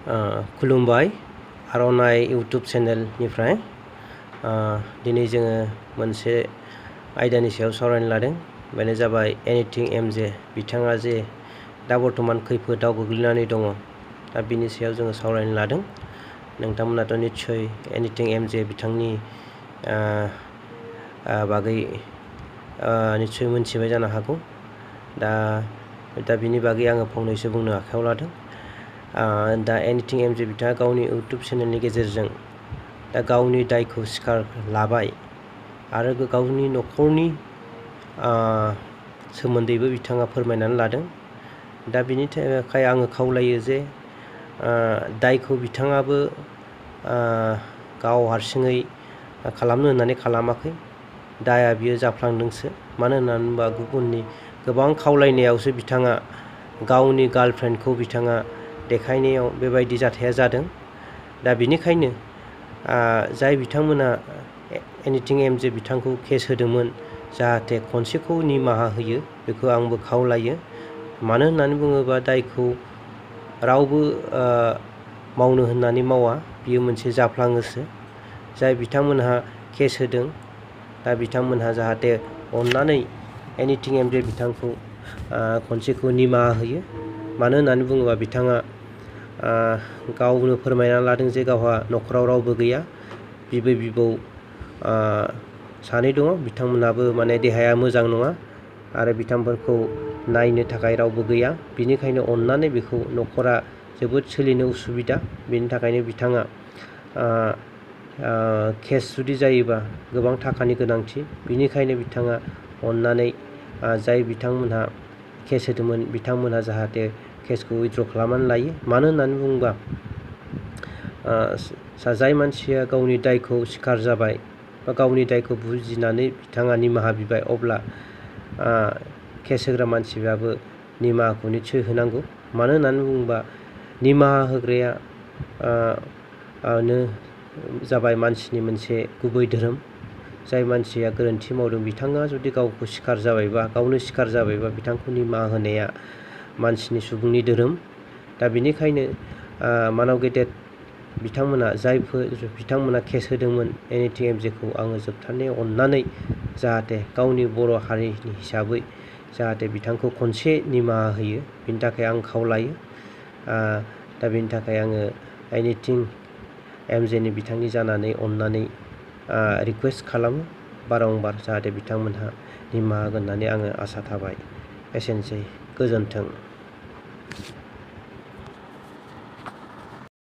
खुलुमबाय आर'नाइ इउटुब चेनेलनिफ्राय दिनै जोङो मोनसे आयदानि सायाव सावरायनो लादों। बेनो जाबाय एनिथिं एमजे बिथाङा जे दा बर्थमान खैफोदाव गोग्लैनानै दङ, दा बिनि सायाव जोङो सावरायनो लादों। नोंथांमोनाथ' निस्सय एनिथिं एमजे बिथांनि बागै निस्सय मोनथिबाय जानो हागौ। दा बिनि बागै आङो फंनैसो बुंनो आखायाव लादों। दा एनिथिं एमजे बिथाङा गावनि इउटुब चेनेलनि गेजेरजों दा गावनि दायखौ स्वीकार लाबाय आरो गावनि न'खरनि सोमोन्दैबो बिथाङा फोरमायनानै लादों। दा बिनि थाखाय आङो खावलायो जे दायखौ बिथाङाबो गाव हारसिङै खालामनो होननानै खालामाखै। दाया बियो जाफ्लांदोंसो। मानो होननानै बुङोबा गुबुननि गोबां खावलायनायावसो बिथाङा गावनि गार्लफ्रेन्डखौ बिथाङा देखायनायाव बेबायदि जाथाया जादों। दा बिनिखायनो जाय बिथांमोना एनिथिं एमजे बिथांखौ केस होदोंमोन, जाहाथे खनसेखौ निमाहा होयो, बेखौ आंबो खावलायो। मानो होननानै बुङोबा दायखौ रावबो मावनो होननानै मावा, बियो मोनसे जाफ्लाङोसो। जाय बिथांमोनहा केस होदों, दा बिथांमोनहा जाहाथे अननानै एनिथिं एमजे बिथांखौ खनसेखौ निमाहा होयो। मानो होननानै बुङोबा बिथाङा गावनो फोरमायना लादों जे गावहा न'खराव रावबो गैया, बिबै बिबौ सानै दङ, बिथांमोनहाबो माने देहाया मोजां नङा आरो बिथांफोरखौ नायनो थाखाय रावबो गैया। बिनिखायनो अननानै बेखौ न'खरा जोबोद सोलिनो उसुबिदा, बेनि थाखायनो बिथाङा केस जुदि जायोबा गोबां थाखानि गोनांथि। बिनिखायनो बिथाङा अननानै जाय बिथांमोनहा केस होदोंमोन, बिथांमोनहा जाहाथे केसखौ उइथ्र' खालामनानै लायो। मानो होननानै बुङोबा जाय मानसिया गावनि दायखौ स्वीकार जाबाय बा गावनि दायखौ बुजिनानै बिथाङा निमाहा बिबाय, अब्ला केस होग्रा मानसियाबो निमाहाखौ निस्सय होनांगौ। मानो होननानै बुङोबा निमाहा होग्राया जाबाय मानसिनि मोनसे गुबै धोरोम। जाय मानसिया गोरोन्थि मावदों, बिथाङा जुदि गावखौ स्वीकार जाबायबा, गावनो स्वीकार जाबायबा, बिथांखौ निमाहा होनाया मानसिनि सुबुंनि धोरोम। दा बिनिखायनो मानब गेदेर बिथांमोना बिथांमोना केस होदोंमोन एनिथिं एमजेखौ, आङो जोबथारनायाव अननानै जाहाथे गावनि बर' हारिनि हिसाबै जाहाथे बिथांखौ खनसे निमाहा होयो, बिनि थाखाय आं खावलायो। दा बेनि थाखाय आङो एनिथिं एमजेनि बिथांनि जानानै अननानै रिकुवेस्ट खालामो बारंबार, जाहाथे बिथांमोनहा निमाहा होगोन होननानै आङो आसा थाबाय। एसेनोसै, गोजोन्थों।